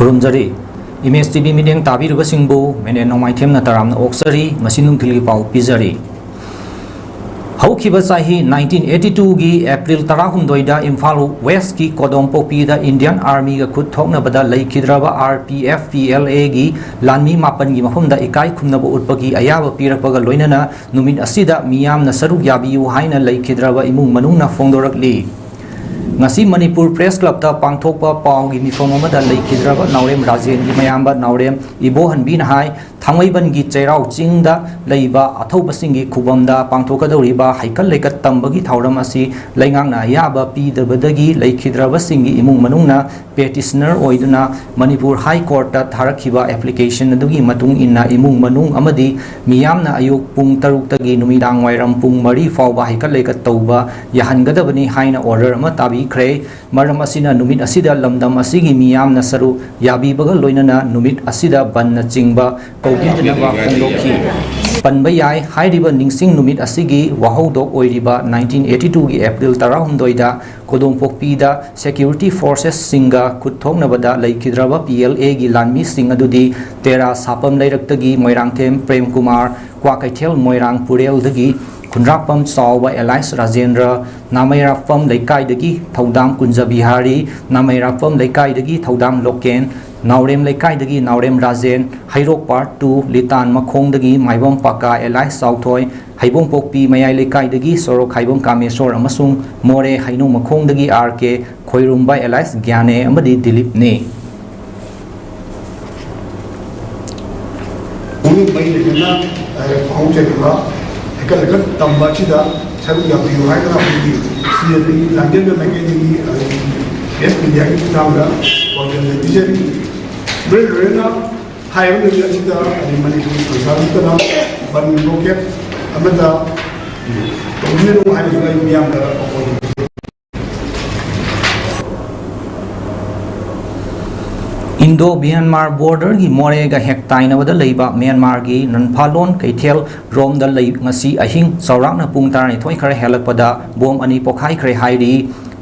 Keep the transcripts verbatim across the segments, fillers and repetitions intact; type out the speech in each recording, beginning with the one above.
ꯈꯨꯔꯨꯝꯖꯔꯤ꯫ Image T V ꯃꯤꯠꯌꯦꯡ ꯇꯥꯕꯤꯔꯤꯕꯁꯤꯡꯕꯨ ꯃꯦꯅꯦꯟ ꯅꯣꯡꯃꯥꯏꯊꯦꯝꯅ ꯇꯔꯥꯝꯅ ꯑꯣꯛꯆꯔꯤ꯫ ꯉꯁꯤ ꯅꯨꯡꯊꯤꯜꯒꯤ ꯄꯥꯎ ꯄꯤꯖꯔꯤ꯫ ꯍꯧꯈꯤꯕ ꯆꯍꯤ ꯅꯥꯏꯟꯇꯤꯟ ꯑꯩꯠꯇꯤ ꯇꯨꯒꯤ ꯑꯦꯄ꯭ꯔꯤꯜ ꯇꯔꯥꯍꯨꯝꯗꯣꯏꯗ ꯏꯝꯐꯥꯜ ꯋꯦꯁꯀꯤ ꯀꯣꯗꯣꯡꯄꯣꯛꯄꯤꯗ ꯏꯟꯗꯤꯌꯟ ꯑꯥꯔꯃꯤꯒ ꯈꯨꯠ ꯊꯣꯛꯅꯕꯗ ꯂꯩꯈꯤꯗ꯭ꯔꯕ R P F P L ꯑꯦꯒꯤ ꯂꯥꯟꯃꯤ ꯃꯥꯄꯟꯒꯤ ꯃꯐꯝꯗ ꯏꯀꯥꯏ ꯈꯨꯝꯅꯕ ꯎꯠꯄꯒꯤ ꯑꯌꯥꯕ ꯄꯤꯔꯛꯄꯒ ꯂꯣꯏꯅꯅ ꯅꯨꯃꯤꯠ ꯑꯁꯤꯗ ꯃꯤꯌꯥꯝꯅ ꯁꯔꯨꯛ ꯌꯥꯕꯤꯌꯨ ꯍꯥꯏꯅ ꯂꯩꯈꯤꯗ꯭ꯔꯕ ꯏꯃꯨꯡ ꯃꯅꯨꯡꯅ ꯐꯣꯡꯗꯣꯔꯛꯂꯤ꯫ ꯉꯁꯤ ꯃꯅꯤꯄꯨꯔ ꯄ꯭ꯔꯦꯁ ꯀ꯭ꯂꯕꯇ ꯄꯥꯡꯊꯣꯛꯄ ꯄꯥꯎꯒꯤ ꯃꯤꯐꯝ ꯑꯃꯗ ꯂꯩꯈꯤꯗ꯭ꯔꯕ ꯅꯥꯎꯔꯦꯝ ꯔꯥꯖꯦꯟꯒꯤ ꯃꯌꯥꯝꯕ ꯅꯥꯎꯔꯦꯝ ꯏꯕꯣꯍꯟꯕꯤꯅ ꯍꯥꯏ, ꯊꯥꯡꯃꯩꯕꯟꯒꯤ ꯆꯩꯔꯥꯎ ꯆꯤꯡꯗ ꯂꯩꯕ ꯑꯊꯧꯕꯁꯤꯡꯒꯤ ꯈꯨꯕꯝꯗ ꯄꯥꯡꯊꯣꯛꯀꯗꯧꯔꯤꯕ ꯍꯩꯀꯠ ꯂꯩꯀꯠ ꯇꯝꯕꯒꯤ ꯊꯧꯔꯝ ꯑꯁꯤ ꯂꯩꯉꯥꯛꯅ ꯑꯌꯥꯕ ꯄꯤꯗꯕꯗꯒꯤ ꯂꯩꯈꯤꯗ꯭ꯔꯕꯁꯤꯡꯒꯤ ꯏꯃꯨꯡ ꯃꯅꯨꯡꯅ ꯄꯦꯇꯤꯁꯅꯔ ꯑꯣꯏꯗꯨꯅ ꯃꯅꯤꯄꯨꯔ ꯍꯥꯏ ꯀꯣꯔꯠꯇ ꯊꯥꯔꯛꯈꯤꯕ ꯑꯦꯄ꯭ꯂꯤꯀꯦꯁꯟ ꯑꯗꯨꯒꯤ ꯃꯇꯨꯡ ꯏꯟꯅ ꯏꯃꯨꯡ ꯃꯅꯨꯡ ꯑꯃꯗꯤ ꯃꯤꯌꯥꯝꯅ ꯑꯌꯨꯛ ꯄꯨꯡ ꯇꯔꯨꯛꯇꯒꯤ ꯅꯨꯃꯤꯗꯥꯡ ꯋꯥꯏꯔꯝ ꯄꯨꯡ ꯃꯔꯤ ꯐꯥꯎꯕ ꯍꯩꯀꯠ ꯂꯩꯀꯠ ꯇꯧꯕ ꯌꯥꯍꯟꯒꯗꯕꯅꯤ ꯍꯥꯏꯅ ꯑꯣꯔꯗꯔ ꯑꯃ ꯇꯥꯕꯤꯈ꯭ꯔꯦ꯫ ꯃꯔꯝ ꯑꯁꯤꯅ ꯅꯨꯃꯤꯠ ꯑꯁꯤꯗ ꯂꯝꯗꯝ ꯑꯁꯤꯒꯤ ꯃꯤꯌꯥꯝꯅ ꯁꯔꯨꯛ ꯌꯥꯕꯤꯕꯒ ꯂꯣꯏꯅꯅ ꯅꯨꯃꯤꯠ ꯑꯁꯤꯗ ꯕꯟꯅꯆꯤꯡꯕ ꯀꯧꯕꯤꯗꯅꯕ ꯐꯣꯡꯗꯣꯛꯈꯤ꯫ ꯄꯟꯕ ꯌꯥꯏ, ꯍꯥꯏꯔꯤꯕ ꯅꯤꯡꯁꯤꯡ ꯅꯨꯃꯤꯠ ꯑꯁꯤꯒꯤ ꯋꯥꯍꯧꯗꯣꯛ ꯑꯣꯏꯔꯤꯕ ꯅꯥꯏꯟꯇꯤꯟ ꯑꯩꯠꯇꯤ ꯇꯨꯒꯤ ꯑꯦꯄ꯭ꯔꯤꯜ ꯇꯔꯥꯍꯨꯝꯗꯣꯏꯗ ꯀꯣꯗꯣꯡꯄꯣꯛꯄꯤꯗ ꯁꯦꯀ꯭ꯌꯨꯔꯤꯇꯤ ꯐꯣꯔꯁꯦꯁꯁꯤꯡꯒ ꯈꯨꯠ ꯊꯣꯛꯅꯕꯗ ꯂꯩꯈꯤꯗ꯭ꯔꯕ ꯄꯤ ꯑꯦꯜ ꯑꯦꯒꯤ ꯂꯥꯟꯃꯤꯁꯤꯡ ꯑꯗꯨꯗꯤ ꯇꯦꯔꯥ ꯁꯥꯄꯝ ꯂꯩꯔꯛꯇꯒꯤ ꯃꯣꯏꯔꯥꯡꯊꯦꯝ ꯄ꯭ꯔꯦꯝꯀꯨꯃꯥꯔ, ꯀ꯭ꯋꯥꯀꯩꯊꯦꯜ ꯃꯣꯏꯔꯥꯡ ꯄꯨꯔꯦꯜꯗꯒꯤ ꯈꯨꯟꯗ꯭ꯔꯥꯛꯄꯝ ꯆꯥꯎꯕ ꯑꯦꯂꯥꯏꯁ ꯔꯥꯖꯦꯟꯗ꯭ꯔ, ꯅꯥꯃꯩꯔꯥꯛꯄꯝ ꯂꯩꯀꯥꯏꯗꯒꯤ ꯊꯧꯗꯥꯝ ꯀꯨꯟꯖꯕꯤꯍꯥꯔꯤ, ꯅꯥꯃꯩꯔꯥꯛꯄꯝ ꯂꯩꯀꯥꯏꯗꯒꯤ ꯊꯧꯗꯥꯝ ꯂꯣꯀꯦꯟ, ꯅꯥꯎꯔꯦꯝ ꯂꯩꯀꯥꯏꯗꯒꯤ ꯅꯥꯎꯔꯦꯝ ꯔꯥꯖꯦꯟ, ꯍꯩꯔꯣꯛ ꯄꯥꯔꯠ ꯇꯨ ꯂꯤꯇꯥꯟ ꯃꯈꯣꯡꯗꯒꯤ ꯃꯥꯏꯕꯝ ꯄꯥꯀꯥ ꯑꯦꯂꯥꯏꯁ ꯆꯥꯎꯊꯣꯏ, ꯍꯩꯕꯣꯡꯄꯣꯛꯄꯤ ꯃꯌꯥꯏ ꯂꯩꯀꯥꯏꯗꯒꯤ ꯁꯣꯔꯣꯛ ꯈꯥꯏꯕꯝ ꯀꯥꯃꯦꯁꯣꯔ ꯑꯃꯁꯨꯡ ꯃꯣꯔꯦ ꯍꯩꯅꯧ ꯃꯈꯣꯡꯗꯒꯤ ꯑꯥꯔ ꯀꯦ, ꯈꯣꯏꯔꯨꯝꯕ ꯑꯦꯂꯥꯏꯁ ꯒ꯭ꯌꯥꯅꯦ ꯑꯃꯗꯤ ꯗꯤꯂꯤꯞꯅꯤ꯫ ꯄꯨꯛꯅꯤꯡ ꯃꯔꯤ ꯂꯩꯅꯅ, ꯑ, ꯍꯧꯖꯔꯤꯕ ꯍꯩꯀꯠ ꯂꯩꯀꯠ ꯇꯝꯕ ꯑꯁꯤꯗ ꯁꯔꯨꯛ ꯌꯥꯕꯤꯌꯨ ꯍꯥꯏꯗꯅ ꯑꯩꯈꯣꯏꯒꯤ ꯁꯤ ꯑꯦꯜ ꯏ ꯂꯥꯡꯖꯦꯜꯕ ꯃꯥꯏꯀꯩꯗꯒꯤ, ꯑ, ꯄ꯭ꯔꯦꯁ ꯃꯤꯗꯤꯌꯥꯒꯤ ꯈꯨꯠꯊꯥꯡꯗ ꯄꯥꯎꯖꯦꯜ ꯄꯤꯖꯔꯤ꯫ ꯂꯣꯏꯅ ꯂꯣꯏꯅꯅ ꯍꯥꯏꯔꯤꯕ ꯅꯨꯃꯤꯠ ꯑꯁꯤꯗ ꯑꯩ ꯃꯅꯤꯄꯨꯔ ꯁꯪꯁꯊꯥꯟ ꯅꯠꯇꯅ ꯕꯟ ꯕ꯭ꯂꯣꯀꯦꯠ ꯑꯃꯠꯇ ꯇꯧꯕꯤꯒꯅꯨ ꯍꯥꯏꯅꯁꯨ ꯑꯩ ꯃꯤꯌꯥꯝꯗ ꯄꯥꯎꯖꯦꯜ ꯏꯟꯗꯣ ꯃ꯭ꯌꯥꯟꯃꯥꯔ ꯕꯣꯔꯗꯔꯒꯤ ꯃꯣꯔꯦꯒ ꯍꯦꯛ ꯇꯥꯏꯅꯕꯗ ꯂꯩꯕ ꯃ꯭ꯌꯥꯟꯃꯥꯔꯒꯤ ꯅꯟꯐꯥꯂꯣꯟ ꯀꯩꯊꯦꯜ ꯔꯣꯝꯗ ꯂꯩ, ꯉꯁꯤ ꯑꯍꯤꯡ ꯆꯥꯎꯔꯥꯛꯅ ꯄꯨꯡ ꯇꯔꯥꯅꯤꯊꯣꯏ ꯈꯔ ꯍꯦꯜꯂꯛꯄꯗ ꯕꯣꯝ ꯑꯅꯤ ꯄꯣꯈꯥꯏꯈ꯭ꯔꯦ ꯍꯥꯏꯔꯤ꯫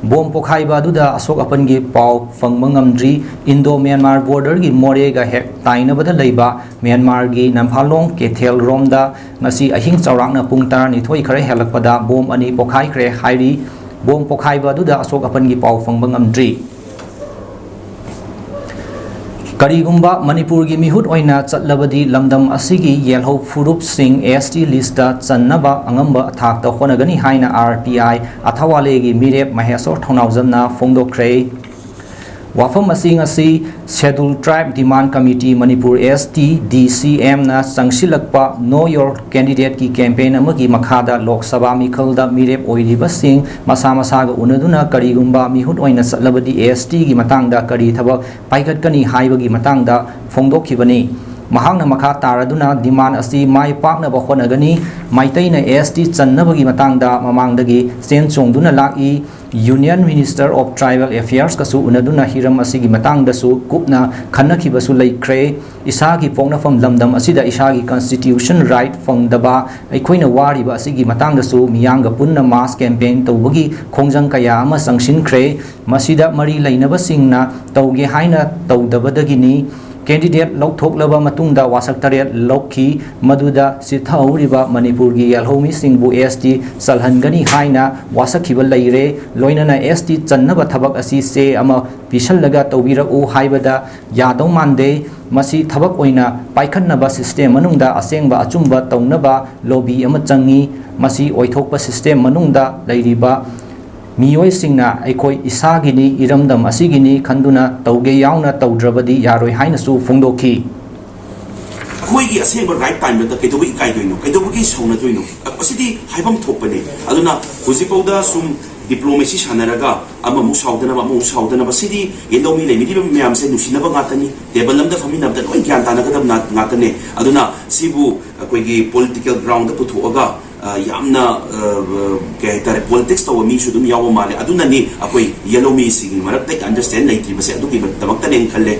ꯕꯣꯝ ꯄꯣꯈꯥꯏꯕ ꯑꯗꯨꯗ ꯑꯁꯣꯛ ꯑꯄꯟꯒꯤ ꯄꯥꯎ ꯐꯪꯕ ꯉꯝꯗ꯭ꯔꯤ꯫ ꯏꯟꯗꯣ ꯃ꯭ꯌꯥꯟꯃꯥꯔ ꯕꯣꯔꯗꯔꯒꯤ ꯃꯣꯔꯦꯒ ꯍꯦꯛ ꯇꯥꯏꯅꯕꯗ ꯂꯩꯕ ꯃ꯭ꯌꯥꯟꯃꯥꯔꯒꯤ ꯅꯝꯐꯥꯂꯣꯡ ꯀꯩꯊꯦꯜꯔꯣꯝꯗ ꯉꯁꯤ ꯑꯍꯤꯡ ꯆꯥꯎꯔꯥꯛꯅ ꯄꯨꯡ ꯇꯔꯥꯅꯤꯊꯣꯏ ꯈꯔ ꯍꯦꯜꯂꯛꯄꯗ ꯕꯣꯝ ꯑꯅꯤ ꯄꯣꯈꯥꯏꯈ꯭ꯔꯦ ꯍꯥꯏꯔꯤ꯫ ꯕꯣꯝ ꯄꯣꯈꯥꯏꯕ ꯑꯗꯨꯗ ꯑꯁꯣꯛ ꯑꯄꯟꯒꯤ ꯄꯥꯎ ꯐꯪꯕ ꯉꯝꯗ꯭ꯔꯤ꯫ ꯀꯔꯤꯒꯨꯝꯕ ꯃꯅꯤꯄꯨꯔꯒꯤ ꯃꯤꯍꯨꯠ ꯑꯣꯏꯅ ꯆꯠꯂꯕꯗꯤ ꯂꯝꯗꯝ ꯑꯁꯤꯒꯤ ꯌꯦꯜꯍꯧ ꯐꯨꯔꯨꯞꯁꯤꯡ S T list ꯆꯟꯅꯕ ꯑꯉꯝꯕ ꯊꯥꯛꯇ ꯍꯣꯠꯅꯒꯅꯤ ꯍꯥꯏꯅ R T I ꯑꯊꯋꯥꯂꯦꯒꯤ ꯃꯤꯔꯦꯞ ꯃꯍꯦꯁꯣꯔ ꯊꯧꯅꯥꯎꯖꯝꯅ ꯐꯣꯡꯗꯣꯛꯈ꯭ꯔꯦ꯫ ꯋꯥꯐꯝ ꯑꯁꯤ ꯉꯁꯤ Scheduled Tribe Demand Committee Manipur S T D C M ꯅ ꯆꯪꯁꯤꯜꯂꯛꯄ Know Your Candidate ꯀꯤ campaign ꯑꯃꯒꯤ ꯃꯈꯥꯗ ꯂꯣꯛ ꯁꯚꯥ ꯃꯤꯈꯜꯗ ꯃꯤꯔꯦꯞ ꯑꯣꯏꯔꯤꯕꯁꯤꯡ ꯃꯁꯥ ꯃꯁꯥꯒ ꯎꯅꯗꯨꯅ ꯀꯔꯤꯒꯨꯝꯕ ꯃꯤꯍꯨꯠ ꯑꯣꯏꯅ ꯆꯠꯂꯕꯗꯤ S T ꯒꯤ ꯃꯇꯥꯡꯗ ꯀꯔꯤ ꯊꯕꯛ ꯄꯥꯏꯈꯠꯀꯅꯤ ꯍꯥꯏꯕꯒꯤ ꯃꯇꯥꯡꯗ ꯐꯣꯡꯗꯣꯛꯈꯤꯕꯅꯤ꯫ ꯃꯍꯥꯛꯅ ꯃꯈꯥ ꯇꯥꯔꯗꯨꯅ demand ꯑꯁꯤ ꯃꯥꯏ ꯄꯥꯛꯅꯕ ꯍꯣꯠꯅꯒꯅꯤ꯫ ꯃꯩꯇꯩꯅ S T ꯆꯟꯅꯕꯒꯤ ꯃꯇꯥꯡꯗ ꯃꯃꯥꯡꯗꯒꯤ ꯆꯦꯟ ꯆꯣꯡꯗꯨꯅ ꯂꯥꯛꯏ꯫ Union Minister of Tribal Affairs ꯀꯁꯨ ꯎꯅꯗꯨꯅ ꯍꯤꯔꯝ ꯑꯁꯤꯒꯤ ꯃꯇꯥꯡꯗꯁꯨ ꯀꯨꯞꯅ ꯈꯟꯅꯈꯤꯕꯁꯨ ꯂꯩꯈ꯭ꯔꯦ꯫ ꯏꯁꯥꯒꯤ ꯄꯣꯛꯅꯐꯝ ꯂꯝꯗꯝ ꯑꯁꯤꯗ ꯏꯁꯥꯒꯤ constitution right ꯐꯪꯗꯕ ꯑꯩꯈꯣꯏꯅ ꯋꯥꯔꯤꯕ ꯑꯁꯤꯒꯤ ꯃꯇꯥꯡꯗꯁꯨ ꯃꯤꯌꯥꯝꯒ ꯄꯨꯟꯅ mass campaign ꯇꯧꯕꯒꯤ ꯈꯣꯡꯖꯪ ꯀꯌꯥ ꯑꯃ ꯆꯪꯁꯤꯟꯈ꯭ꯔꯦ꯫ ꯃꯁꯤꯗ ꯃꯔꯤ ꯂꯩꯅꯕꯁꯤꯡꯅ ꯇꯧꯒꯦ ꯍꯥꯏꯅ ꯇꯧꯗꯕꯗꯒꯤꯅꯤ꯫ Candidate ꯂꯧꯊꯣꯛꯂꯕ ꯃꯇꯨꯡꯗ ꯋꯥꯁꯛ ꯇꯔꯦꯠ ꯂꯧꯈꯤ꯫ ꯃꯗꯨꯗ ꯆꯤꯊꯍꯧꯔꯤꯕ ꯃꯅꯤꯄꯨꯔꯒꯤ ꯌꯦꯜꯍꯧꯃꯤꯁꯤꯡꯕꯨ S T ꯆꯜꯍꯟꯒꯅꯤ ꯍꯥꯏꯅ ꯋꯥꯁꯛꯈꯤꯕ ꯂꯩꯔꯦ꯫ ꯂꯣꯏꯅꯅ S T ꯆꯟꯅꯕ ꯊꯕꯛ ꯑꯁꯤ ꯆꯦ ꯑꯃ ꯄꯤꯁꯜꯂꯒ ꯇꯧꯕꯤꯔꯛꯎ ꯍꯥꯏꯕꯗ ꯌꯥꯗꯧ ꯃꯥꯟꯗꯦ꯫ ꯃꯁꯤ ꯊꯕꯛ ꯑꯣꯏꯅ ꯄꯥꯏꯈꯠꯅꯕ system ꯃꯅꯨꯡꯗ ꯑꯁꯦꯡꯕ ꯑꯆꯨꯝꯕ ꯇꯧꯅꯕ lobby ꯑꯃ ꯆꯪꯉꯤ꯫ ꯃꯁꯤ ꯑꯣꯏꯊꯣꯛꯄ system ꯃꯅꯨꯡꯗ ꯂꯩꯔꯤꯕ ꯃꯤꯑꯣꯏꯁꯤꯡꯅ ꯑꯩꯈꯣꯏ ꯏꯁꯥꯒꯤꯅꯤ, ꯏꯔꯝꯗꯝ ꯑꯁꯤꯒꯤꯅꯤ ꯈꯟꯗꯨꯅ ꯇꯧꯒꯦ ꯌꯥꯎꯅ ꯇꯧꯗ꯭ꯔꯕꯗꯤ ꯌꯥꯔꯣꯏ ꯍꯥꯏꯅꯁꯨ ꯐꯣꯡꯗꯣꯛꯈꯤ꯫ ꯑꯩꯈꯣꯏꯒꯤ ꯑꯁꯦꯡꯕ right time ꯗ ꯀꯩꯗꯧꯕꯒꯤ ꯏꯀꯥꯏꯗꯣꯏꯅꯣ, ꯀꯩꯗꯧꯕꯒꯤ ꯁꯥꯎꯅꯗꯣꯏꯅꯣ? ꯑꯁꯤꯗꯤ ꯍꯥꯏꯐꯝ ꯊꯣꯛꯄꯅꯦ꯫ ꯑꯗꯨꯅ ꯍꯧꯖꯤꯛꯐꯥꯎꯗ ꯁꯨꯝ diplomacy ꯁꯥꯟꯅꯔꯒ ꯑꯃꯃꯨꯛ ꯁꯥꯎꯗꯅꯕ, ꯑꯃꯃꯨꯛ ꯁꯥꯎꯗꯅꯕ, ꯁꯤꯗꯤ ꯌꯦꯜꯍꯧꯃꯤ ꯂꯩꯕꯤꯔꯤꯕ ꯃꯌꯥꯝꯁꯦ ꯅꯨꯡꯁꯤꯅꯕ ꯉꯥꯛꯇꯅꯤ, table ꯑꯃꯗ ꯐꯝꯃꯤꯟꯅꯕꯗ ꯂꯣꯏ ꯒ꯭ꯌꯥꯟ ꯇꯥꯅꯒꯗꯕ ꯉꯥꯛ-, ꯉꯥꯛꯇꯅꯦ꯫ ꯑꯗꯨꯅ ꯁꯤꯕꯨ ꯑꯩꯈꯣꯏꯒꯤ political ground ꯗ ꯄꯨꯊꯣꯛꯑꯒ, ꯑ, ꯌꯥꯝꯅ, ꯑ, ꯑ, ꯀꯩ ꯍꯥꯏꯇꯥꯔꯦ, politics ꯇꯧꯕ ꯃꯤꯁꯨ ꯑꯗꯨꯝ ꯌꯥꯎꯕ ꯃꯥꯜꯂꯦ꯫ ꯑꯗꯨꯅꯅꯤ ꯑꯩꯈꯣꯏ ꯌꯦꯜꯍꯧꯃꯤꯁꯤꯒꯤ ꯃꯔꯛꯇ understand ꯂꯩꯇ꯭ꯔꯤꯕꯁꯦ, ꯑꯗꯨꯒꯤꯗꯃꯛꯇꯅꯦꯅ ꯈꯜꯂꯦ꯫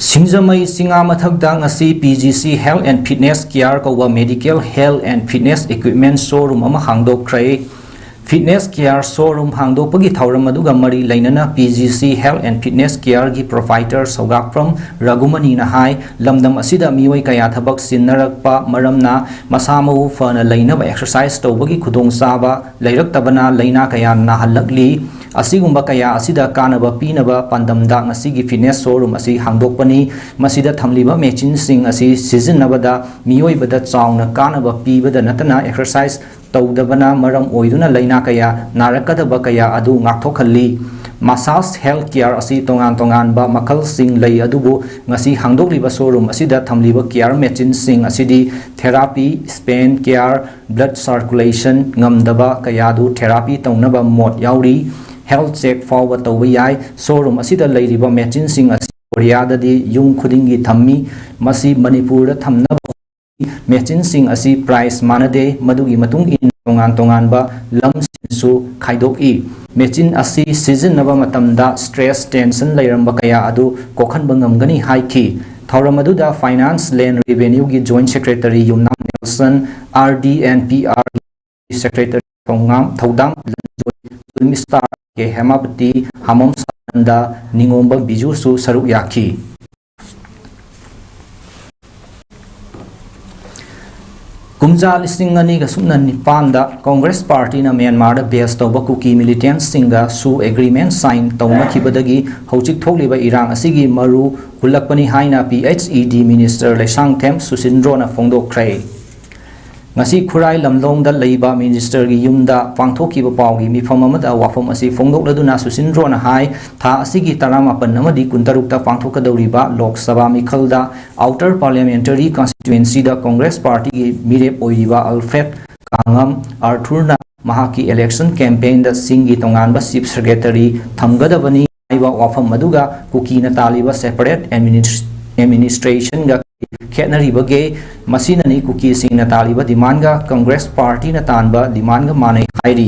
ꯁꯤꯡꯖꯃꯩ ꯆꯤꯉꯥ ꯃꯊꯛꯇ ꯉꯁꯤ P G C Health and Fitness Care ꯀꯧꯕ medical health and fitness equipment showroom ꯑꯃ ꯍꯥꯡꯗꯣꯛꯈ꯭ꯔꯦ꯫ Fitness Care Showroom ꯍꯥꯡꯗꯣꯛꯄꯒꯤ ꯊꯧꯔꯝ ꯑꯗꯨꯒ ꯃꯔꯤ ꯂꯩꯅꯅ P G C Health and Fitness Careꯒꯤ Proprietor ꯁꯧꯒꯥꯛꯄ꯭ꯔꯝ ꯔꯘꯨꯃꯅꯤꯅ ꯍꯥꯏ, ꯂꯝꯗꯝ ꯑꯁꯤꯗ ꯃꯤꯑꯣꯏ ꯀꯌꯥ ꯊꯕꯛ ꯆꯤꯟꯅꯔꯛꯄ ꯃꯔꯝꯅ ꯃꯁꯥ ꯃꯎ ꯐꯅ ꯂꯩꯅꯕ exercise ꯇꯧꯕꯒꯤ ꯈꯨꯗꯣꯡꯆꯥꯕ ꯂꯩꯔꯛꯇꯕꯅ ꯂꯥꯏꯅꯥ ꯀꯌꯥ ꯅꯥꯍꯜꯂꯛꯂꯤ꯫ ꯑꯁꯤꯒꯨꯝꯕ ꯀꯌꯥ ꯑꯁꯤꯗ ꯀꯥꯟꯅꯕ ꯄꯤꯅꯕ ꯄꯥꯟꯗꯝꯗ ꯉꯁꯤꯒꯤ fitness showroom ꯑꯁꯤ ꯍꯥꯡꯗꯣꯛꯄꯅꯤ꯫ ꯃꯁꯤꯗ ꯊꯝꯂꯤꯕ machineꯁꯤꯡ ꯑꯁꯤ ꯁꯤꯖꯤꯟꯅꯕꯗ ꯃꯤꯑꯣꯏꯕꯗ ꯆꯥꯎꯅ ꯀꯥꯟꯅꯕ ꯄꯤꯕꯗ ꯅꯠꯇꯅ exercise ꯇꯧꯗꯕꯅ ꯃꯔꯝ ꯑꯣꯏꯗꯨꯅ ꯂꯥꯏꯅꯥ ꯀꯌꯥ ꯅꯥꯔꯛꯀꯗꯕ ꯀꯌꯥ ꯑꯗꯨ ꯉꯥꯛꯊꯣꯛꯍꯜꯂꯤ꯫ Massage health care ꯑꯁꯤ ꯇꯣꯉꯥꯟ ꯇꯣꯉꯥꯟꯕ ꯃꯈꯜꯁꯤꯡ ꯂꯩ, ꯑꯗꯨꯕꯨ ꯉꯁꯤ ꯍꯥꯡꯗꯣꯛꯂꯤꯕ showroom ꯑꯁꯤꯗ ꯊꯝꯂꯤꯕ care machineꯁꯤꯡ ꯑꯁꯤꯗꯤ therapy, spine care, blood circulation ꯉꯝꯗꯕ ꯀꯌꯥꯗꯨ therapy ꯇꯧꯅꯕ ꯃꯣꯠ ꯌꯥꯎꯔꯤ꯫ Health check ꯐꯥꯎꯕ ꯇꯧꯕ ꯌꯥꯏ꯫ Showroom ꯑꯁꯤꯗ ꯂꯩꯔꯤꯕ machineꯁꯤꯡ ꯑꯁꯤ ꯀꯣꯔꯤꯌꯥꯗꯗꯤ ꯌꯨꯝ ꯈꯨꯗꯤꯡꯒꯤ ꯊꯝꯃꯤ꯫ ꯃꯁꯤ ꯃꯅꯤꯄꯨꯔꯗ ꯊꯝꯅꯕ machineꯁꯤꯡ ꯑꯁꯤ price ꯃꯥꯟꯅꯗꯦ, ꯃꯗꯨꯒꯤ ꯃꯇꯨꯡ ꯏꯟꯅ ꯇꯣꯉꯥꯟ ꯇꯣꯉꯥꯟꯕ ꯂꯝꯁꯤꯡꯁꯨ ꯈꯥꯏꯗꯣꯛꯏ꯫ Machine ꯑꯁꯤ ꯁꯤꯖꯤꯟꯅꯕ ꯃꯇꯝꯗ stress, tension ꯂꯩꯔꯝꯕ ꯀꯌꯥ ꯑꯗꯨ ꯀꯣꯛꯍꯟꯕ ꯉꯝꯒꯅꯤ ꯍꯥꯏꯈꯤ꯫ ꯊꯧꯔꯝ ꯑꯗꯨꯗ Finance, Land Revenueꯒꯤ Joint Secretary Yumnam Nelson, R D and P R Secretary ꯊꯧꯉꯥꯝ-, ꯊꯧꯗꯥꯝ ꯂꯝꯖꯣꯏ, Film Star ꯀꯦ ꯍꯦꯃꯥꯄꯇꯤ, ꯍꯥꯃꯝ ꯁꯥꯅꯟꯗ, ꯅꯤꯉꯣꯝꯕꯝ ꯕꯤꯖꯨꯁꯨ ꯁꯔꯨꯛ ꯌꯥꯈꯤ꯫ ꯀꯨꯝꯖꯥ ꯂꯤꯁꯤꯡ ꯑꯅꯤꯒ ꯁꯨꯞꯅ ꯅꯤꯄꯥꯟꯗ Congress Partyꯅ ꯃ꯭ꯌꯥꯟꯃꯥꯔꯗ base ꯇꯧꯕ ꯀꯨꯀꯤ militantꯁꯤꯡꯒ ꯁꯨ agreement sign ꯇꯧꯅꯈꯤꯕꯗꯒꯤ ꯍꯧꯖꯤꯛ ꯊꯣꯛꯂꯤꯕ ꯏꯔꯥꯡ ꯑꯁꯤꯒꯤ ꯃꯔꯨ ꯍꯨꯜꯂꯛꯄꯅꯤ ꯍꯥꯏꯅ P H E D minister Leishangthem ꯁꯨꯁꯤꯟꯗ꯭ꯔꯣꯅ ꯐꯣꯡꯗꯣꯛꯈ꯭ꯔꯦ꯫ ꯉꯁꯤ ꯈꯨꯔꯥꯏ ꯂꯝꯂꯣꯡꯗ ꯂꯩꯕ ministerꯒꯤ ꯌꯨꯝꯗ ꯄꯥꯡꯊꯣꯛꯈꯤꯕ ꯄꯥꯎꯒꯤ ꯃꯤꯐꯝ ꯑꯃꯗ ꯋꯥꯐꯝ ꯑꯁꯤ ꯐꯣꯡꯗꯣꯛꯂꯗꯨꯅ ꯁꯨꯁꯤꯟꯗ꯭ꯔꯣꯅ ꯍꯥꯏ, ꯊꯥ ꯑꯁꯤꯒꯤ ꯇꯔꯥꯃꯥꯄꯟ ꯑꯃꯗꯤ ꯀꯨꯟꯇꯔꯨꯛꯇ ꯄꯥꯡꯊꯣꯛꯀꯗꯧꯔꯤꯕ Lok Sabha ꯃꯤꯈꯜꯗ Outer Parliamentary Constituencyꯗ Congress Partyꯒꯤ ꯃꯤꯔꯦꯞ ꯑꯣꯏꯔꯤꯕ Alfred ꯀꯥꯡꯉꯝ ꯑꯥꯔꯊꯨꯔꯅ ꯃꯍꯥꯛꯀꯤ election campaignꯗ ꯆꯤꯡꯒꯤ ꯇꯣꯉꯥꯟꯕ chief secretary ꯊꯝꯒꯗꯕꯅꯤ ꯍꯥꯏꯕ ꯋꯥꯐꯝ ꯑꯗꯨꯒ ꯀꯨꯀꯤꯅ ꯇꯥꯜꯂꯤꯕ separate administ-, administrationꯒ ꯈꯦꯠꯅꯔꯤꯕꯒꯦ? ꯃꯁꯤꯅꯅꯤ ꯀꯨꯀꯤꯁꯤꯡꯅ ꯇꯥꯜꯂꯤꯕ demandꯒ Congress Partyꯅ ꯇꯥꯟꯕ demandꯒ ꯃꯥꯟꯅꯩ ꯍꯥꯏꯔꯤ꯫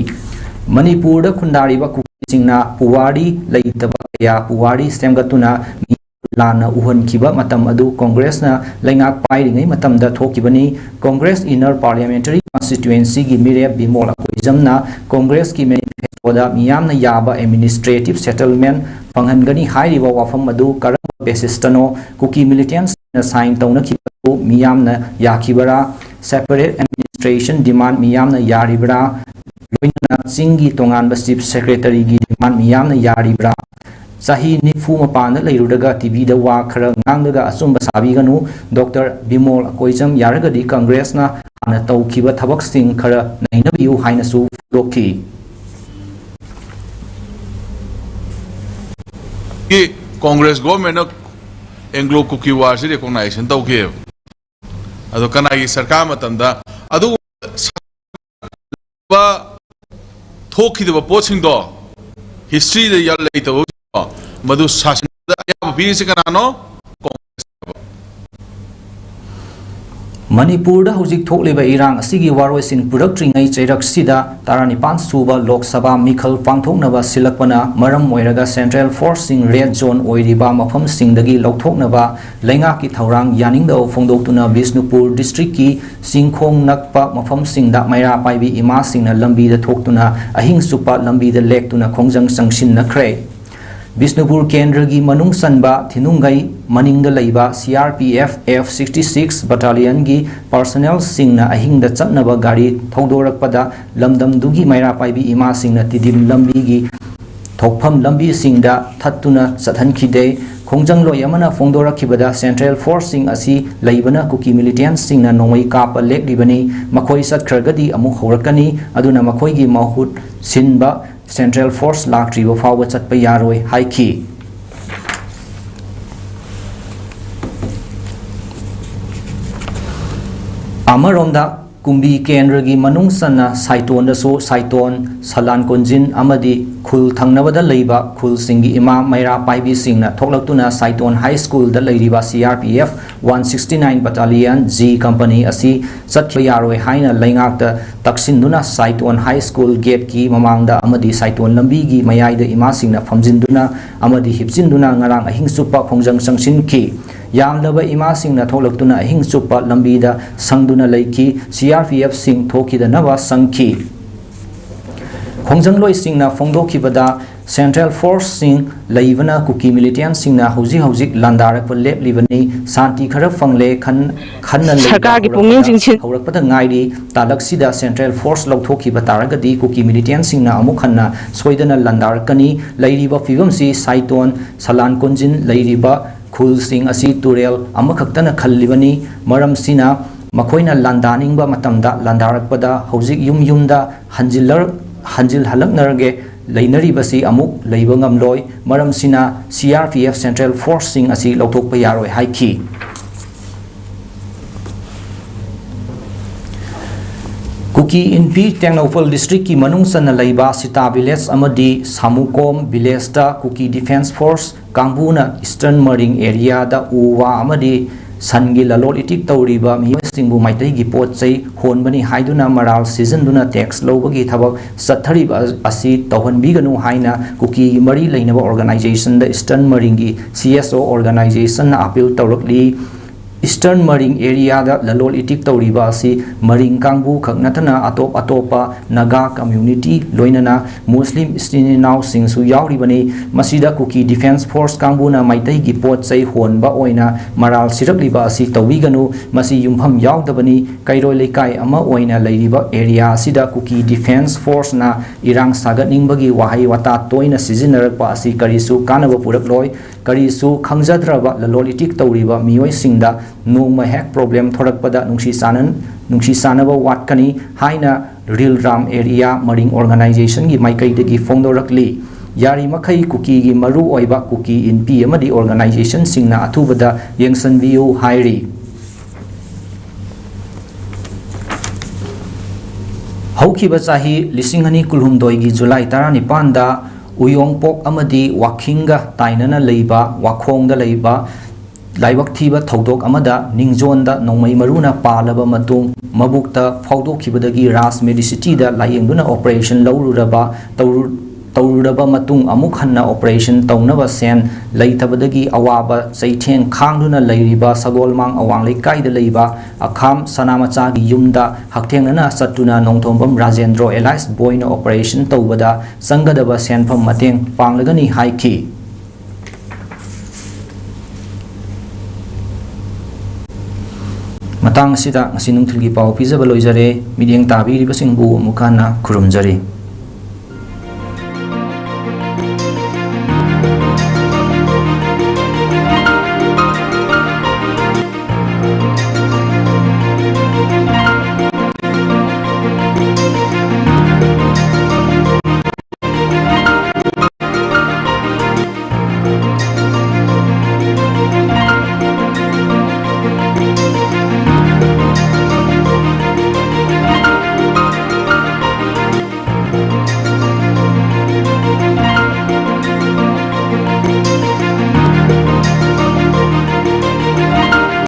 ꯃꯅꯤꯄꯨꯔꯗ ꯈꯨꯟꯗꯥꯔꯤꯕ ꯀꯨꯀꯤꯁꯤꯡꯅ ꯄꯨꯋꯥꯔꯤ ꯂꯩꯇꯕ ꯀꯌꯥ ꯄꯨꯋꯥꯔꯤ ꯁꯦꯝꯒꯠꯇꯨꯅ ꯃꯤ ꯂꯥꯟꯅ ꯎꯍꯟꯈꯤꯕ ꯃꯇꯝ ꯑꯗꯨ Congressꯅ ꯂꯩꯉꯥꯛ ꯄꯥꯏꯔꯤꯉꯩ ꯃꯇꯝꯗ ꯊꯣꯛꯈꯤꯕꯅꯤ꯫ Congress Inner Parliamentary Constituencyꯒꯤ ꯃꯤꯔꯦꯞ ꯕꯤꯃꯣꯜ ꯑꯀꯣꯏ ꯀꯣꯡꯒ꯭ꯔꯦꯁꯀꯤ ꯃꯦꯅꯤꯐꯦꯁꯇꯣꯗ ꯃꯤꯌꯥꯝꯅ ꯌꯥꯕ administrative settlement ꯐꯪꯍꯟꯒꯅꯤ ꯍꯥꯏꯔꯤꯕ ꯋꯥꯐꯝ ꯑꯗꯨ ꯀꯔꯝꯕ ꯕꯦꯁꯤꯁꯇꯅꯣ? ꯀꯨꯀꯤ ꯃꯤꯂꯤꯇꯦꯟꯠꯁꯤꯡꯅ ꯁꯥꯏꯟ ꯇꯧꯅꯈꯤꯕꯗꯨ ꯃꯤꯌꯥꯝꯅ ꯌꯥꯈꯤꯕꯔꯥ? Separate administration demand ꯃꯤꯌꯥꯝꯅ ꯌꯥꯔꯤꯕ꯭ꯔꯥ? ꯂꯣꯏꯅꯅ ꯆꯤꯡꯒꯤ ꯇꯣꯉꯥꯟꯕ ꯆꯤꯐ ꯁꯦꯀ꯭ꯔꯦꯇꯔꯤꯒꯤ ꯗꯤꯃꯥꯟ ꯃꯤꯌꯥꯝꯅ ꯌꯥꯔꯤꯕ꯭ꯔꯥ? ꯆꯍꯤ ꯅꯤꯐꯨ ꯃꯄꯥꯟꯗ ꯂꯩꯔꯨꯔꯒ ꯇꯤꯚꯤꯗ ꯋꯥ ꯈꯔ ꯉꯥꯡꯂꯒ ꯑꯆꯨꯝꯕ ꯁꯥꯕꯤꯒꯅꯨ꯫ ꯗꯣꯛꯇꯔ ꯕꯤꯃꯣꯜ ꯑꯀꯣꯏꯖꯝ ꯌꯥꯔꯒꯗꯤ ꯀꯪꯒ꯭ꯔꯦꯁꯅ ꯍꯥꯟꯅ ꯇꯧꯈꯤꯕ ꯊꯕꯛꯁꯤꯡ ꯈꯔ ꯅꯩꯅꯕꯤꯌꯨ ꯍꯥꯏꯅꯁꯨ ꯐꯣꯡꯗꯣꯛꯈꯤ꯫ ꯀꯤ ꯀꯣꯡꯒ꯭ꯔꯦꯁ ꯒꯣꯚꯔꯟꯃꯦꯟꯠꯅ ꯑꯦꯡꯒ꯭ꯂꯣ ꯀꯨꯀꯤ ꯋꯥꯔꯁꯤ ꯔꯤꯀꯣꯛꯅꯥꯏꯖꯦꯁꯟ ꯇꯧꯈꯤꯑꯕ꯫ ꯑꯗꯣ ꯀꯅꯥꯒꯤ ꯁꯔꯀꯥꯔ ꯃꯇꯝꯗ ꯑꯗꯨꯒꯨꯝꯕ ꯊꯣꯛꯈꯤꯗꯕ ꯄꯣꯠꯁꯤꯡꯗꯣ, ꯍꯤꯁꯇ꯭ꯔꯤꯗ ꯂꯩꯇꯕ ꯃꯗꯨ ꯁꯥꯁꯟꯕꯗ ꯑꯌꯥꯕ ꯄꯤꯔꯤꯁꯤ ꯀꯅꯥꯅꯣ? ꯃꯅꯤꯄꯨꯔꯗ ꯍꯧꯖꯤꯛ ꯊꯣꯛꯂꯤꯕ ꯏꯔꯥꯡ ꯑꯁꯤꯒꯤ ꯋꯥꯔꯣꯏꯁꯤꯟ ꯄꯨꯔꯛꯇ꯭ꯔꯤꯉꯩ ꯆꯩꯔꯛꯁꯤꯗ ꯇꯔꯥꯅꯤꯄꯥꯟ ꯁꯨꯕ ꯂꯣꯛ ꯁꯚꯥ ꯃꯤꯈꯜ ꯄꯥꯡꯊꯣꯛꯅꯕ ꯁꯤꯜꯂꯛꯄꯅ ꯃꯔꯝ ꯑꯣꯏꯔꯒ ꯁꯦꯟꯇ꯭ꯔꯦꯜ ꯐꯣꯔꯁꯁꯤꯡ ꯔꯦꯗ ꯖꯣꯟ ꯑꯣꯏꯔꯤꯕ ꯃꯐꯝꯁꯤꯡꯗꯒꯤ ꯂꯧꯊꯣꯛꯅꯕ ꯂꯩꯉꯥꯛꯀꯤ ꯊꯧꯔꯥꯡ ꯌꯥꯅꯤꯡꯗꯕ ꯐꯣꯡꯗꯣꯛꯇꯨꯅ ꯕꯤꯁꯅꯨꯄꯨꯔ ꯗꯤꯁꯇ꯭ꯔꯤꯛꯀꯤ ꯆꯤꯡꯈꯣꯡ ꯅꯛꯄ ꯃꯐꯝꯁꯤꯡꯗ ꯃꯩꯔꯥ ꯄꯥꯏꯕꯤ ꯏꯃꯥꯁꯤꯡꯅ ꯂꯝꯕꯤꯗ ꯊꯣꯛꯇꯨꯅ ꯑꯍꯤꯡ ꯆꯨꯞꯄ ꯂꯝꯕꯤꯗ ꯂꯦꯛꯇꯨꯅ ꯈꯣꯡꯖꯪ ꯆꯪꯁꯤꯟꯅꯈ꯭ꯔꯦ꯫ ꯕꯤꯁꯅꯨꯄꯨꯔ ꯀꯦꯟꯗ꯭ꯔꯒꯤ ꯃꯅꯨꯡ ꯆꯟꯕ ꯊꯤꯅꯨꯡꯒꯩ ꯃꯅꯤꯡꯗ ꯂꯩꯕ C R P F F sixty six battalionꯒꯤ personnelꯁꯤꯡꯅ ꯑꯍꯤꯡꯗ ꯆꯠꯅꯕ ꯒꯥꯔꯤ ꯊꯧꯗꯣꯔꯛꯄꯗ ꯂꯝꯗꯝꯗꯨꯒꯤ ꯃꯩꯔꯥ ꯄꯥꯏꯕꯤ ꯏꯃꯥꯁꯤꯡꯅ ꯇꯤꯗꯤꯝ ꯂꯝꯕꯤꯒꯤ ꯊꯣꯛꯐꯝ ꯂꯝꯕꯤꯁꯤꯡꯗ ꯊꯠꯇꯨꯅ ꯆꯠꯍꯟꯈꯤꯗꯦ꯫ ꯈꯣꯡꯖꯪꯂꯣꯏ ꯑꯃꯅ ꯐꯣꯡꯗꯣꯔꯛꯈꯤꯕꯗ ꯁꯦꯟꯇ꯭ꯔꯦꯜ ꯐꯣꯔꯁꯁꯤꯡ ꯑꯁꯤ ꯂꯩꯕꯅ ꯀꯨꯀꯤ ꯃꯤꯂꯤꯇꯦꯟꯠꯁꯤꯡꯅ ꯅꯣꯡꯃꯩ ꯀꯥꯞꯄ ꯂꯦꯞꯂꯤꯕꯅꯤ꯫ ꯃꯈꯣꯏ ꯆꯠꯈ꯭ꯔꯒꯗꯤ ꯑꯃꯨꯛ ꯍꯧꯔꯛꯀꯅꯤ꯫ ꯑꯗꯨꯅ ꯃꯈꯣꯏꯒꯤ ꯃꯍꯨꯠ ꯁꯤꯟꯕ ꯁꯦꯟꯇ꯭ꯔꯦꯜ ꯐꯣꯔꯁ ꯂꯥꯛꯇ꯭ꯔꯤꯕ ꯐꯥꯎꯕ ꯆꯠꯄ ꯌꯥꯔꯣꯏ ꯍꯥꯏꯈꯤ꯫ ꯑꯃꯔꯣꯝꯗ ꯀꯨꯝꯕꯤ ꯀꯦꯟꯗ꯭ꯔꯒꯤ ꯃꯅꯨꯡ ꯆꯟꯅ ꯁꯥꯏꯇꯣꯟꯗꯁꯨ ꯁꯥꯏꯇꯣꯟ, ꯁꯂꯥꯟ ꯀꯣꯟꯖꯤꯟ ꯑꯃꯗꯤ ꯈꯨꯜ ꯊꯪꯅꯕꯗ ꯂꯩꯕ ꯈꯨꯜꯁꯤꯡꯒꯤ ꯏꯃꯥ ꯃꯩꯔꯥ ꯄꯥꯏꯕꯤꯁꯤꯡꯅ ꯊꯣꯛꯂꯛꯇꯨꯅ ꯁꯥꯏꯇꯣꯟ ꯍꯥꯏ ꯁ꯭ꯀꯨꯜꯗ ꯂꯩꯔꯤꯕ C R P F one sixty nine battalion G company ꯑꯁꯤ ꯆꯠꯈꯤꯕ ꯌꯥꯔꯣꯏ ꯍꯥꯏꯅ ꯂꯩꯉꯥꯛꯇ ꯇꯛꯁꯤꯟꯗꯨꯅ ꯁꯥꯏꯇꯣꯟ ꯍꯥꯏ ꯁ꯭ꯀꯨꯜ ꯒꯦꯠꯀꯤ ꯃꯃꯥꯡꯗ ꯑꯃꯗꯤ ꯁꯥꯏꯇꯣꯟ ꯂꯝꯕꯤꯒꯤ ꯃꯌꯥꯏꯗ ꯏꯃꯥꯁꯤꯡꯅ ꯐꯝꯖꯤꯟꯗꯨꯅ ꯑꯃꯗꯤ ꯍꯤꯞꯆꯤꯟꯗꯨꯅ ꯉꯔꯥꯡ ꯑꯍꯤꯡ ꯆꯨꯞꯄ ꯈꯣꯡꯖꯪ ꯆꯪꯁꯤꯟꯈꯤ꯫ ꯌꯥꯝꯂꯕ ꯏꯃꯥꯁꯤꯡꯅ ꯊꯣꯛꯂꯛꯇꯨꯅ ꯑꯍꯤꯡ ꯆꯨꯞꯄ ꯂꯝꯕꯤꯗ ꯁꯪꯗꯨꯅ ꯂꯩꯈꯤ꯫ C R P F ꯁꯤꯡ ꯊꯣꯛꯈꯤꯗꯅꯕ ꯁꯪꯈꯤ꯫ ꯈꯣꯡꯖꯪꯂꯣꯏꯁꯤꯡꯅ ꯐꯣꯡꯗꯣꯛꯈꯤꯕꯗ, ꯁꯦꯟꯇ꯭ꯔꯦꯜ ꯐꯣꯔꯁꯁꯤꯡ ꯂꯩꯕꯅ ꯀꯨꯀꯤ ꯃꯤꯂꯤꯇꯦꯟꯁꯤꯡꯅ ꯍꯧꯖꯤꯛ ꯍꯧꯖꯤꯛ ꯂꯥꯟꯗꯥꯔꯛꯄ ꯂꯦꯞꯂꯤꯕꯅꯤ꯫ ꯁꯥꯟꯇꯤ ꯈꯔ ꯐꯪꯂꯦ, ꯈꯟ-, ꯈꯟꯅ ꯂꯩꯕ ꯁꯔꯀꯥꯔꯒꯤ ꯄꯨꯛꯅꯤꯡ ꯍꯧꯔꯛꯄꯗ, ꯆꯤꯡꯁꯤꯟ- ꯍꯧꯔꯛꯄꯗ ꯉꯥꯏꯔꯤ꯫ ꯇꯥꯂꯛꯁꯤꯗ ꯁꯦꯟꯇ꯭ꯔꯦꯜ ꯐꯣꯔꯁ ꯂꯧꯊꯣꯛꯈꯤꯕ ꯇꯥꯔꯒꯗꯤ ꯀꯨꯀꯤ ꯃꯤꯂꯤꯇꯦꯟꯁꯤꯡꯅ ꯑꯃꯨꯛ ꯍꯟꯅ ꯁꯣꯏꯗꯅ ꯂꯥꯟꯗꯥꯔꯛꯀꯅꯤ꯫ ꯂꯩꯔꯤꯕ ꯐꯤꯕꯝꯁꯤ ꯁꯥꯏꯇꯣꯟ, ꯁꯂꯥꯟ ꯀꯣꯟꯖꯤꯟ ꯂꯩꯔꯤꯕ ꯈꯨꯜꯁꯤꯡ ꯑꯁꯤ ꯇꯨꯔꯦꯜ ꯑꯃꯈꯛꯇꯅ ꯈꯜꯂꯤꯕꯅꯤ꯫ ꯃꯔꯝꯁꯤꯅ ꯃꯈꯣꯏꯅ ꯂꯥꯟꯗꯥꯅꯤꯡꯕ ꯃꯇꯝꯗ ꯂꯥꯟꯗꯥꯔꯛꯄꯗ ꯍꯧꯖꯤꯛ ꯌꯨꯝ ꯌꯨꯝꯗ ꯍꯟꯖꯤꯜꯂꯔ-, ꯍꯟꯖꯤꯜꯍꯜꯂꯛꯅꯔꯒꯦ ꯂꯩꯅꯔꯤꯕꯁꯤ ꯑꯃꯨꯛ ꯂꯩꯕ ꯉꯝꯂꯣꯏ꯫ ꯃꯔꯝꯁꯤꯅ C R P F central ꯐꯣꯔꯁꯁꯤꯡ ꯑꯁꯤ ꯂꯧꯊꯣꯛꯄ ꯌꯥꯔꯣꯏ ꯍꯥꯏꯈꯤ꯫ ꯀꯨꯀꯤ ꯏꯟꯄꯤ ꯇꯦꯡꯅꯧꯄꯜ ꯗꯤꯁꯇ꯭ꯔꯤꯛꯀꯤ ꯃꯅꯨꯡ ꯆꯟꯅ ꯂꯩꯕ ꯁꯤꯇꯥ ꯚꯤꯂꯦꯖ ꯑꯃꯗꯤ ꯁꯥꯃꯨꯀꯣꯝ ꯚꯤꯂꯦꯖꯇ ꯀꯨꯀꯤ ꯗꯤꯐꯦꯟꯁ ꯐꯣꯔꯁ ꯀꯥꯡꯕꯨꯅ ꯏꯁꯇꯔꯟ ꯃꯔꯤꯡ ꯑꯦꯔꯤꯌꯥꯗ ꯎ ꯋꯥ ꯑꯃꯗꯤ ꯁꯟꯒꯤ ꯂꯂꯣꯜ ꯏꯇꯤꯛ ꯇꯧꯔꯤꯕ ꯃꯤꯑꯣꯏꯁꯤꯡꯕꯨ ꯃꯩꯇꯩꯒꯤ ꯄꯣꯠ ꯆꯩ ꯍꯣꯟꯕꯅꯤ ꯍꯥꯏꯗꯨꯅ ꯃꯔꯥꯜ ꯁꯤꯖꯤꯟꯗꯨꯅ ꯇꯦꯛꯁ ꯂꯧꯕꯒꯤ ꯊꯕꯛ ꯆꯠꯊꯔꯤꯕ ꯑꯁꯤ ꯇꯧꯍꯟꯕꯤꯒꯅꯨ ꯍꯥꯏꯅ ꯀꯨꯀꯤꯒꯤ ꯃꯔꯤ ꯂꯩꯅꯕ ꯑꯣꯔꯒꯅꯥꯏꯖꯦꯁꯟꯗ ꯏꯁꯇꯔꯟ ꯃꯔꯤꯡꯒꯤ ꯁꯤ ꯑꯦꯁ ꯑꯣ ꯑꯣꯔꯒꯅꯥꯏꯖꯦꯁꯟꯅ ꯑꯄꯤꯜ ꯇꯧꯔꯛꯂꯤ꯫ ꯏꯁꯇꯔꯟ ꯃꯔꯤꯡ ꯑꯦꯔꯤꯌꯥꯗ ꯂꯂꯣꯜ ꯏꯇꯤꯛ ꯇꯧꯔꯤꯕ ꯑꯁꯤ ꯃꯔꯤꯡ ꯀꯥꯡꯕꯨ ꯈꯛ ꯅꯠꯇꯅ ꯑꯇꯣꯞ ꯑꯇꯣꯞꯄ ꯅꯥꯒꯥ ꯀꯝꯃ꯭ꯌꯨꯅꯤꯇꯤ ꯂꯣꯏꯅꯅ ꯃꯨꯁꯂꯤꯝ ꯏꯆꯤꯟ ꯏꯅꯥꯎꯁꯤꯡꯁꯨ ꯌꯥꯎꯔꯤꯕꯅꯤ꯫ ꯃꯁꯤꯗ ꯀꯨꯀꯤ ꯗꯤꯐꯦꯟꯁ ꯐꯣꯔꯁ ꯀꯥꯡꯕꯨꯅ ꯃꯩꯇꯩꯒꯤ ꯄꯣꯠ ꯆꯩ ꯍꯣꯟꯕ ꯑꯣꯏꯅ ꯃꯔꯥꯜ ꯁꯤꯔꯛꯂꯤꯕ ꯑꯁꯤ ꯇꯧꯕꯤꯒꯅꯨ꯫ ꯃꯁꯤ ꯌꯨꯝꯐꯝ ꯌꯥꯎꯗꯕꯅꯤ꯫ ꯀꯩꯔꯣꯏ ꯂꯩꯀꯥꯏ ꯑꯃ ꯑꯣꯏꯅ ꯂꯩꯔꯤꯕ ꯑꯦꯔꯤꯌꯥ ꯑꯁꯤꯗ ꯀꯨꯀꯤ ꯗꯤꯐꯦꯟꯁ ꯐꯣꯔꯁꯅ ꯏꯔꯥꯡ ꯁꯥꯒꯠꯅꯤꯡꯕꯒꯤ ꯋꯥꯍꯩ ꯋꯥꯇꯥ ꯇꯣꯏꯅ ꯁꯤꯖꯤꯟꯅꯔꯛꯄ ꯑꯁꯤ ꯀꯔꯤꯁꯨ ꯀꯥꯟꯅꯕ ꯄꯨꯔꯛꯂꯣꯏ꯫ ꯀꯔꯤꯁꯨ ꯈꯪꯖꯗ꯭ꯔꯕ ꯂꯂꯣꯜ ꯏꯇꯤꯛ ꯇꯧꯔꯤꯕ ꯃꯤꯑꯣꯏꯁꯤꯡꯗ ꯅꯣꯡꯃ ꯍꯦꯛ ꯄ꯭ꯔꯣꯕ꯭ꯂꯦꯝ ꯊꯣꯔꯛꯄꯗ ꯅꯨꯡꯁꯤ ꯆꯥꯅ-, ꯅꯨꯡꯁꯤ ꯆꯥꯟꯅꯕ ꯋꯥꯠꯀꯅꯤ ꯍꯥꯏꯅ ꯔꯤꯜ ꯔꯥꯝ ꯑꯦꯔꯤꯌꯥ ꯃꯔꯤꯡ ꯑꯣꯔꯒꯅꯥꯏꯖꯦꯁꯟꯒꯤ ꯃꯥꯏꯀꯩꯗꯒꯤ ꯐꯣꯡꯗꯣꯔꯛꯂꯤ꯫ ꯌꯥꯔꯤꯃꯈꯩ ꯀꯨꯀꯤꯒꯤ ꯃꯔꯨ ꯑꯣꯏꯕ ꯀꯨꯀꯤ ꯏꯟꯄꯤ ꯑꯃꯗꯤ ꯑꯣꯔꯒꯅꯥꯏꯖꯦꯁꯟꯁꯤꯡꯅ ꯑꯊꯨꯕꯗ ꯌꯦꯡꯁꯤꯟꯕꯤꯌꯨ ꯍꯥꯏꯔꯤ꯫ ꯍꯧꯈꯤꯕ ꯆꯍꯤ ꯂꯤꯁꯤꯡ ꯑꯅꯤ ꯀꯨꯟꯍꯨꯝꯗꯣꯏꯒꯤ ꯖꯨꯂꯥꯏ ꯇꯔꯥꯅꯤꯄꯥꯟꯗ ꯎꯌꯣꯡꯄꯣꯛ ꯑꯃꯗꯤ ꯋꯥꯈꯤꯡꯒ ꯇꯥꯏꯅꯅ ꯂꯩꯕ ꯋꯥꯈꯣꯡꯗ ꯂꯩꯕ ꯂꯥꯏꯕꯛ ꯊꯤꯕ ꯊꯧꯗꯣꯛ ꯑꯃꯗ ꯅꯤꯡꯖꯣꯟꯗ ꯅꯣꯡꯃꯩ ꯃꯔꯨꯅ ꯄꯥꯜꯂꯕ ꯃꯇꯨꯡ ꯃꯕꯨꯛꯇ ꯐꯥꯎꯗꯣꯛꯈꯤꯕꯗꯒꯤ ꯔꯥꯖ ꯃꯦꯗꯤꯁꯤꯇꯤꯗ ꯂꯥꯌꯦꯡꯗꯨꯅ ꯑꯣꯄꯔꯦꯁꯟ ꯂꯧꯔꯨꯔꯕ ꯇꯧꯔꯨ-, ꯇꯧꯔꯨꯔꯕ ꯃꯇꯨꯡ ꯑꯃꯨꯛ ꯍꯟꯅ operation ꯇꯧꯅꯕ ꯁꯦꯟ ꯂꯩꯇꯕꯗꯒꯤ ꯑꯋꯥꯕ ꯆꯩꯊꯦꯡ ꯈꯥꯡꯗꯨꯅ ꯂꯩꯔꯤꯕ ꯁꯒꯣꯜꯃꯥꯡ ꯑꯋꯥꯡ ꯂꯩꯀꯥꯏꯗ ꯂꯩꯕ ꯑꯈꯥꯝ ꯁꯅꯥꯃꯆꯥꯒꯤ ꯌꯨꯝꯗ ꯍꯛꯊꯦꯡꯅꯅ ꯆꯠꯇꯨꯅ ꯅꯣꯡꯊꯣꯝꯕꯝ ꯔꯥꯖꯦꯟꯗ꯭ꯔꯣ alias ꯕꯣꯏꯅ operation ꯇꯧꯕꯗ ꯆꯪꯒꯗꯕ ꯁꯦꯟꯐꯝ ꯃꯇꯦꯡ ꯄꯥꯡꯂꯒꯅꯤ ꯍꯥꯏꯈꯤ꯫ ꯃꯇꯥꯡ ꯑꯁꯤꯗ ꯉꯁꯤ ꯅꯨꯡꯊꯤꯜꯒꯤ ꯄꯥꯎ ꯄꯤꯖꯕ ꯂꯣꯏꯖꯔꯦ꯫ ꯃꯤꯠꯌꯦꯡ ꯇꯥꯕꯤꯔꯤꯕꯁꯤꯡꯕꯨ ꯑꯃꯨꯛ ꯍꯟꯅ ꯈꯨꯔꯨꯝꯖꯔꯤ꯫